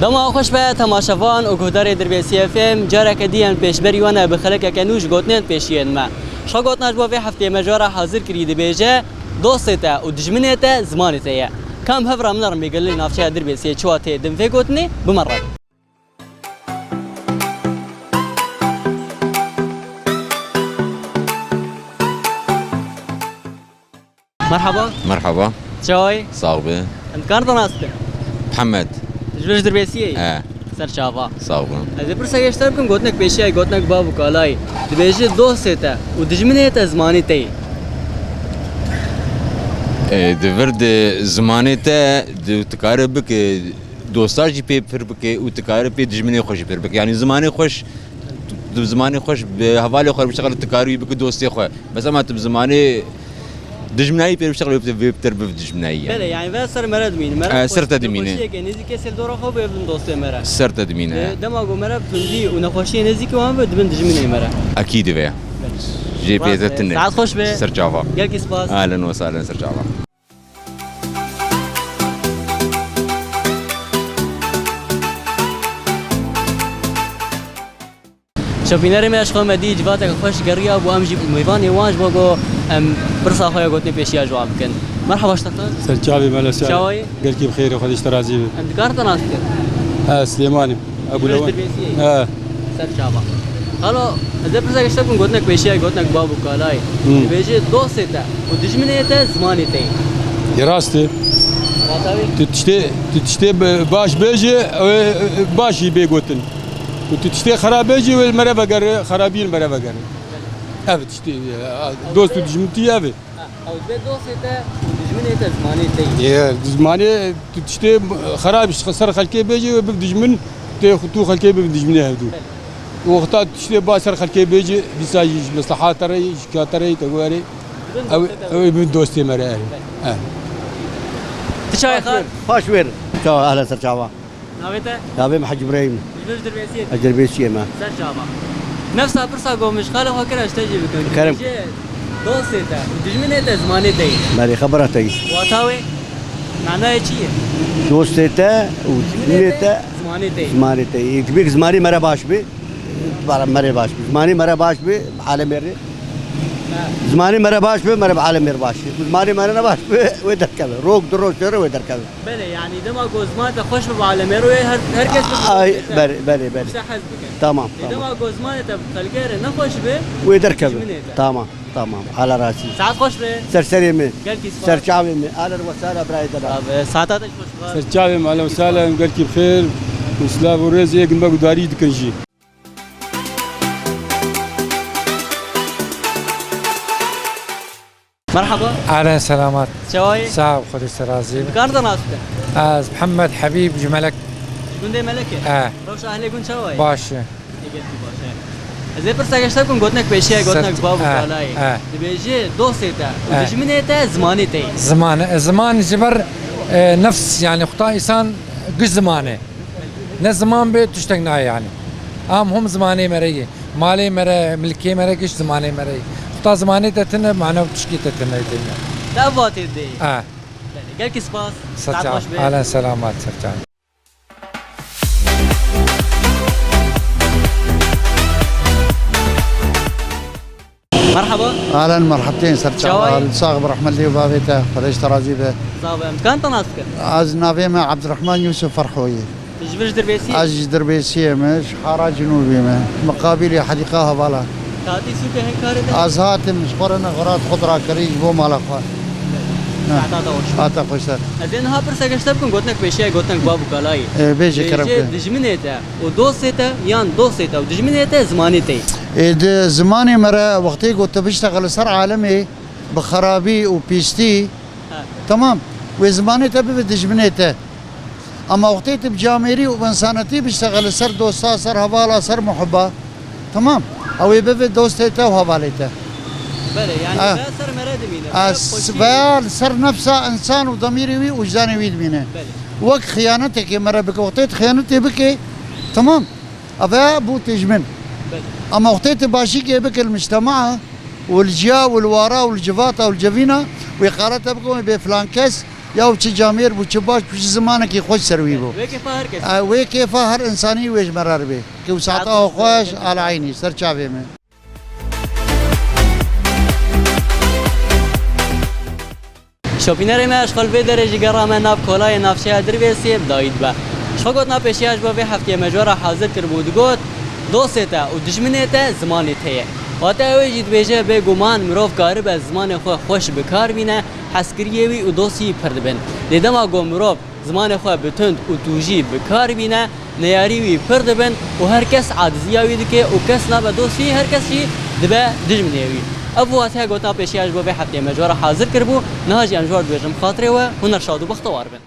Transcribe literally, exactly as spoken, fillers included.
Dema xweş be temaşevan û guhdarê Dirbêsiyê F M, careke dî em pêşberî we ne bi xelekeke nû ji gotinên pêşiyên me. Şa gotina ji bo vê hefteyê me ji we re hazir kirî dibêje, dostê te û dijminê te zimanê te ye. Ka em hev re binerin bêgirlê navçeya Dirbêsiyê çi wateyê din vê gotinê, bi me re. Merhaba. Merhaba. Çawa yî? Sax be. Em dikarin te nas bikin? Mihemed. Ji vir ji Dirbêsiyê yî? He. Ser çava. Sax be. Ez ê pirseke ji te bikim, gotinek pêşiya yî, gotinek bav û kala yî. Dibêje dostê te û dijminê te zimanê te yî. E, di vir de zimanê te di, tu kare bike dosta jî pê pir bike û tu kare pê dijminê xwe jî pir bike. Yanî zimanê xweş, tu zimanê xweş bi hevalê xwe biştexile, tu karî wî bike dostê xwe. Bes ema tu bi zimanê dijminayî pê biştexile, wê bi te, wê bi te re bibe dijminayî yani. Belê, yani ve ser mere dimîne. Mere E, ser te dimîne. Nexweşiyeke nêzîkê sêl dora xwe bê bin dostê mere. Ser te dimîne. E, dema ku mere bi tundî û nexweşiyê nêzîkê wan be dibin dijminê mere. Ekî dibe. Belê. Jê pê Rast te e. Tine. Saet xweş be. Ser çava. Gelkî spas. Ahlen we sahlen, ser çava. Şopînerê me ji xwe me dî civateke xweş geriya bû, em jî mêvanê wan ji bo ku em pirsa xwe ya gotinê pêşiya ji wan bikin. Merhaba ji te re. Ser çavê me, Lewser. Çawa yî? Gelkî bi xêr, Xwedê ji te razî be. Em dikarin te nas bikin? Ez Silêman im. Ebu Lewan. Dirbêsiyê. He. Ser çava. Xalo, ez ê pirseke ji te bikim, gotinek pêşiya yî, gotinek bav û kala yî. Hmm. Dibêje dostê te û dijminê te zimanê te yî. Yê rast e. Wata wê? Tu tiştê, tu tiştê be-, baş bêje, ew ê, e, e, baş jî bê gotin. Û tu tiştê xerab bêje, wê li mere vegere, xerabiyê li mere vegere. Ev tiştê, e, dost û dijmin tî ev e. Ha, ew dibe dostê te û dijminê te zimanê te yî. Yê, zimanê tu tiştê xerab ser xelkê bêje, wê bibe dijmin, tê xwe tu xelkê bibe dijminê hevdû. Belê. Û wexta tu tiştê baş ser xelkê bêje, dîsa jî ji meslehata re yî, ji kata re yî, te guherê. Ew, ew ê bin dostê me re erê. Belê. He. Tu çawa yî xal? Xweş wêr. Çawa, ehlen ser çava. Navê te? Navê min Hecî Îbrahîm. Ji vir ji Dirbêsiyê. Ez Dirbêsiyê me. Ser çava. Nefsa pirsa ku min ji xalê xwe kir, ez ji te jî bikim. Kerem. Dibêje dostê te û dijminê te zimanê te yî. Belê, xebera te yî. Wata wê? Manayê çi ye? Dostê te û dijminê te zimanê te yî. Zimanê te yî. Dibê ku zimanê me re baş be. Bara me re baş be. Zimanê me re baş be, alemê re. Ha. Zimanê me re baş be, me re bi alemê re baş be. Zimanê me re nebaş be, wê derkeve. Rok du roj re wê derkeve. Belê, yani dema ku zimanê te xweş be bi alemê re, her, her kes bi Ay, dostê te. Belê, belê, belê. Ji te hez bike. Tamam, Lê tamam. Dema ku zimanê te bi xelkê re nexweş be, Wê derkeve. Dijminê te. Tamam, tamam. Ala rasî. Saet xweş be. Ser serê min. Gelkî spas. Ser çavê min. Ahlen we sahlen birayê delal. Abi, saeta te xweş be. Ser çavê min, ahlen we sahlen, gelkî bi xêr. Û silav û rêz ê gund me gudarî dikin jî. Merhaba. Ahlen selamat. Çawa yî? Sağ ol, Xwedê ser razî be. Dikarin te nas bikin? Ez Mihemed Hebîb ji Melek. Ji gundê Melekê? E. Rewşa ehlê gund çawa ye? Baş e. Ê, gelkî baş e. Ez ê pirseke ji te bikim, gotinek pêşiya yî, gotinek bav û kala yî. E. Dibêje dostê te û dijminê te zimanê te yî. Ziman, e, ziman ji ber, e, nefs, yani xweta însan giş ziman e. Ne ziman bê tiştek nayê yani. Am hom zimanê me re yê. Malê me re, milkê me re giş zimanê me re yê. Xweta zimanê te tine, mane û tişkê te tine tê me. Te vatê dê. Ha. Belê, gelkî spas. Saet xweş be. Halen selamat, ser çav. Merhaba. Ahlen, merhebtên, ser çava. Çawa yî? Sax bi rehmetê û bavê te, Xwedê ji te razî be. Sağ be. Em dikarin te nas bikin? Ez navê me Abdurrahman Yusuf Ferhoyî. Tu ji vir ji Dirbêsiyê? Ez ji Dirbêsiyê me, ji Hara Cinûbî me. Miqabîlê Hedîqa Hevala. Te hatî sûkê hin karê te? Ez hatim, ji xwe re ne xerat xwe dirakirî ji bo mala xwe. Saeta te xweş. Saeta xweş ser. Ez ê niha pirseke ji te bikim, gotinek pêşiya yî, gotinek bav û kala yî. Ê, bêje kerem ke. Dijminê te û dostê te, yan dostê te û dijminê te zimanê te yî. Ê, di zimanê me re wextê ku tu biştexile ser alemê bi xerabî û pîstî, He. Temam. Wê zimanê te bibe dijminê te. Ama wextê tu bi camêrî û bi însanetî biştexile ser dosta, ser hevala, ser muhiba. Temam. Ew ê bibe dostê te û hevalê te. Belê, yani Ha. Veya ser mere dimîne. Ha, veya s-, xweşî. Veya li ser nefsa însan û demîrê wî û wijdanê wî dimîne. Belê. Wek xiyanetekê mere bike. Wextê tu xiyanetê bike, temam. Eve bû têjmin. Belê. Ama wextê tu başîkê bike li mictema û li ciya û li wara û li civata û li civîna wê xalete bike wê bê filan kes Ya çi camêr bû, çi baş bû, çi zimanekî xweş ser wî bû. Wê kêfa her kes. E, wê kêfa her insanî wê ji me re bê. Ke û saeta xweş, ala eynî, ser çavê me. Şopînerê me, ji xwe li vê derê jî gera me nav kolayê navçeya Dirvêsiyê bi dayî dibe. Ji xwe gotina pêşiya ji bo vê hefteyê me ji we re hazir kiribû, digot, dostê te û dijminê te zimanê te ye. Wate ew ê jî dibêje, bêguman mirov karibe zimanê xwe xweş bi kar bîne, hezkiriyê wî û dostî pir dibin. Lê dema ku mirov zimanê xwe bi tund û tûjî bi kar bîne, neyarî wî pir dibin û her kes aciziya wî dike û kes nabe dost wî, her kes jî dibe dijminê wî. Ev wateya gotina pêşiya ji bo vê hefteyê me ji we re hazir kiribû. Niha jî em ji we re dibêjin, bi xatirê we, hûn her şad û bextewar bin.